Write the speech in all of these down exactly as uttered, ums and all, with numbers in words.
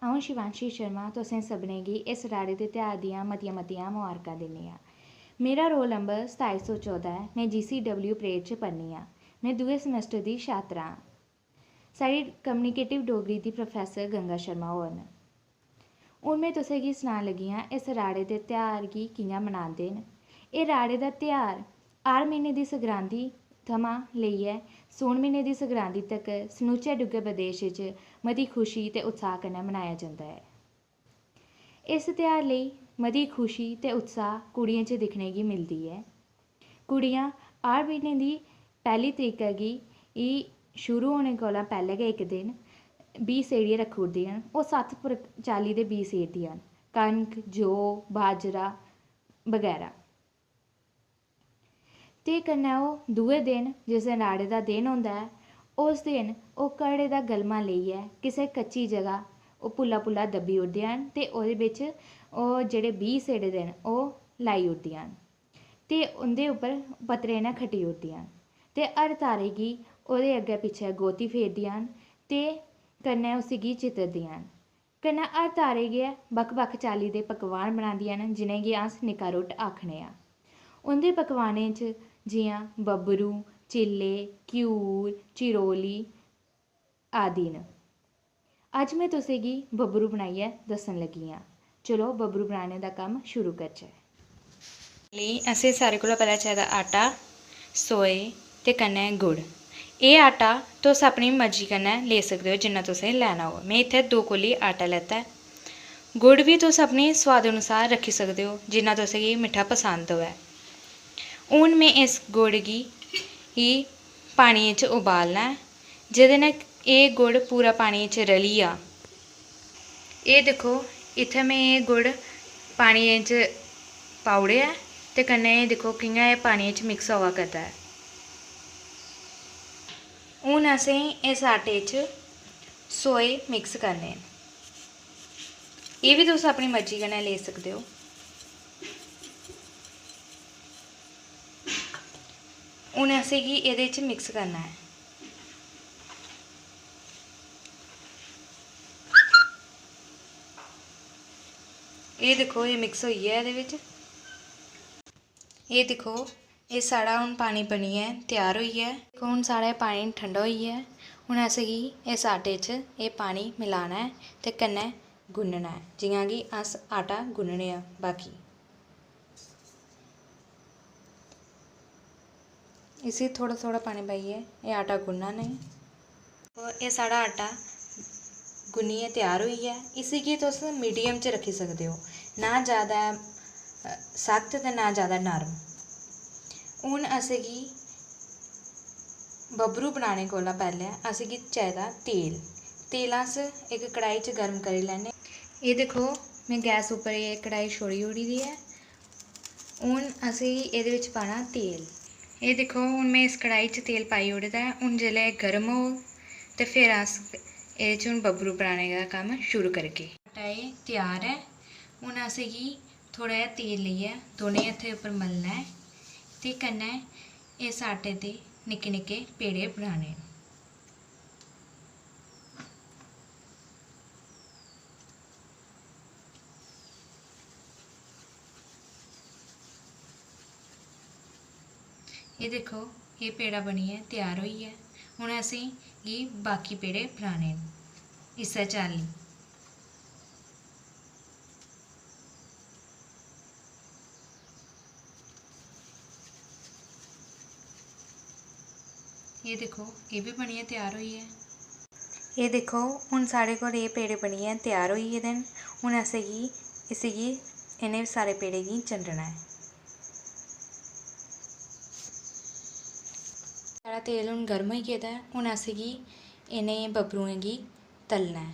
अ'ऊं शिवांशी शर्मा तुसें सभनें गी इस राड़े दे ध्यार दियां मतियां-मतियां मबारखां दिन्नी आं। मेरा रोल नंबर सताई सौ चौदां ऐ। में जी सी डब्ल्यू परेड च पढ़नी आं। में दूए semester दी छात्रा आं। साढ़ी communicative डोगरी दी professor गंगा शर्मा होर न। हून में तुसें गी सनान लगी आं इस राड़े दे ध्यार गी कि'यां मनांदे न। एह् राड़े दा ध्यार हर म्हीने दी संगरांदी थमां लेइयै सौन म्हीने दी संगरांदी तगर सनूचै डुग्गर प्रदेश च मती खुशी ते उत्साह कन्नै मनाया जंदा ऐ। इस ध्यार लेई मती खुशी ते उत्साह कुड़ियें च दिक्खने गी मिलदी ऐ। कुड़ियां हर म्हीने दी पैह्ली तरीका गी, ई शुरू होने कोला पैह्लें गै इक दिन बीऽ सेड़ियै रक्खी ओड़दियां न। ओह् सत्त प्र-, चाल्ली दे बीऽ सेड़दियां न, कनक, जौ, बाजरा बगैरा। ते कन्नै ओह् दूए दिन, जिस दिन राड़े दा दिन होंदा ऐ, उस दिन ओह् घड़े दा गलमा लेइयै किसै कच्ची जगह, ओह् पुल्ला पुल्ला दब्बी ओड़दियां न ते ओह्दे बिच ओह् जेह्ड़े बीऽ सेड़े दे न, ओह् लाई ओड़दियां न ते उं'दे उप्पर पत्तरें नै खट्टी ओड़दियां न ते हर तारे गी ओह्दे अग्गें पिच्छें गोती फेरदियां न ते कन्नै उसी गी चित्तरदियां न। कन्नै हर तारे गै बक्ख-बक्ख चाल्ली दे पकवान बनांदियां न, जि'नेंगी अस निक्का रुट्ट आखने आं। उं'दे पकवानें च जि'यां बब्बरू, चिल्ले, घ्यूर, चिरोली आदि न। अज्ज में तुसें गी बब्बरू बनाइयै दस्सन लगी आं। चलो, बब्बरू बनाने दा कम्म शुरू करचै। लेई असें सारें कोला पैह्लें चाहिदा आटा, सोए ते कन्नै गुड़। एह् आटा तुस अपनी मर्जी कन्नै लेई सकदे ओ, जिन्ना तुसें लैना होऐ। में इत्थै दो कौली आटा लैता ऐ। गुड़ बी तुस अपने सोआद अनुसार रक्खी सकदे ओ, जिन्ना तुसें गी मिट्ठा पसंद होऐ। हून में इस गुड़ गी, गी पानियै च उबालना ऐ, जेह्दे नै एह् गुड़ पूरा पानियै च रली जा। एह् दिक्खो, इत्थै में एह् गुड़ पानियै च पाई ओड़ेआ ऐ ते कन्नै एह् दिक्खो कि'यां एह् पानियै च mix होआ करदा ऐ। हून असें इस आटे च सोए mix करने न। एह् बी तुस अपनी मर्जी कन्नै लेई सकदे ओ। हून असेंगी एह्दे च mix करना ऐ। एह् दिक्खो, एह् mix होई गेआ एह्दे बिच। एह् दिक्खो, एह् साढ़ा हून पानी बनियै त्यार होई गेआ ऐ। दिक्खो, हून साढ़ा एह् पानी ठंडा होई गेआ ऐ। हून असेंगी इस आटे च एह् पानी मलाना ऐ ते कन्नै गुन्नना ऐ, जि'यां कि अस आटा गुन्नने आं बाकी। इसी थोह्ड़ा थोह्ड़ा पानी पाइयै एह् आटा गुन्नना नेईं। एह् साढ़ा आटा गुन्नियै त्यार होई गेआ। इसी गी तुस medium च रक्खी सकदे ओ, ना जैदा, अ, सख्त ते ना जैदा नरम। हून असेंगी बब्बरू बनाने कोला पैह्लें असेंगी चाहिदा तेल। तेल अस इक कढ़ाई च गर्म करी लैन्ने। एह् दिक्खो, में गैस उप्पर एह् कढ़ाई छोड़ी ओड़ी दी ऐ। हून असेंगी एह्दे बिच पाना तेल। एह् दिक्खो, हून में इस कढ़ाई च तेल पाई ओड़े दा ऐ। हून जेल्लै एह् गर्म होग ते फिर अस एह्दे च हून बब्बरू बनाने दा कम्म शुरू करगे। आटा एह् त्यार ऐ। हून असेंगी थोह्ड़ा जेहा तेल लेइयै दोनें हत्थें उप्पर मलना ऐ ते कन्नै इस आटे दे निक्के निक्के पेड़े बनाने न। एह् दिक्खो, एह् पेड़ा बनियै त्यार होई गेआ। हून असें गी बाकी पेड़े बनाने न इस्सै चाल्ली। एह् दिक्खो, एह् बी बनियै त्यार होई गेआ। एह् दिक्खो, हून साढ़े कोल एह् पेड़े बनियै त्यार होई गेदे न। हून असेंगी इसगी, इ'नें सारे पेड़े गी चंडना ऐ। साढ़ा तेल हून गर्म होई गेदा ऐ। हून असेंगी इ'नें बब्बरुएं गी तलना ऐ।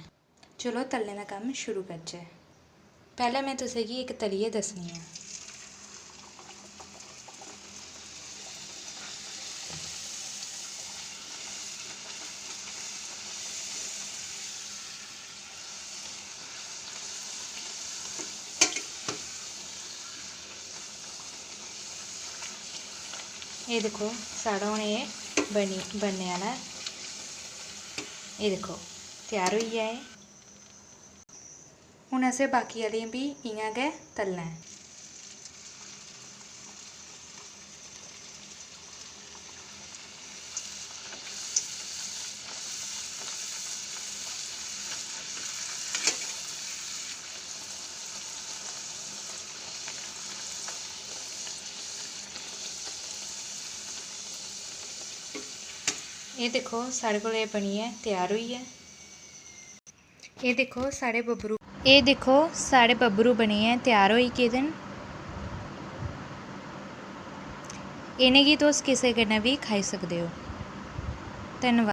चलो, तलने दा कम्म शुरू करचै। पैह्लें में तुसेंगी इक तलियै दस्सनी आं। एह् दिक्खो, साढ़ा हून एह् बनी, बनने आह्ला ऐ। एह् दिक्खो, त्यार होई गेआ एह्। हून असें बाकी आह्लियां बी इ'यां गै तलना ऐ। एह् दिक्खो, साढ़े कोल एह् बनियै त्यार होई ऐ। एह् दिक्खो, साढ़े बब्बरू, एह् दिक्खो, साढ़े बब्बरू बनियै त्यार होई गेदे न। इ'नेंगी तुस किसै कन्नै बी खाई सकदे ओ। धन्नवाद।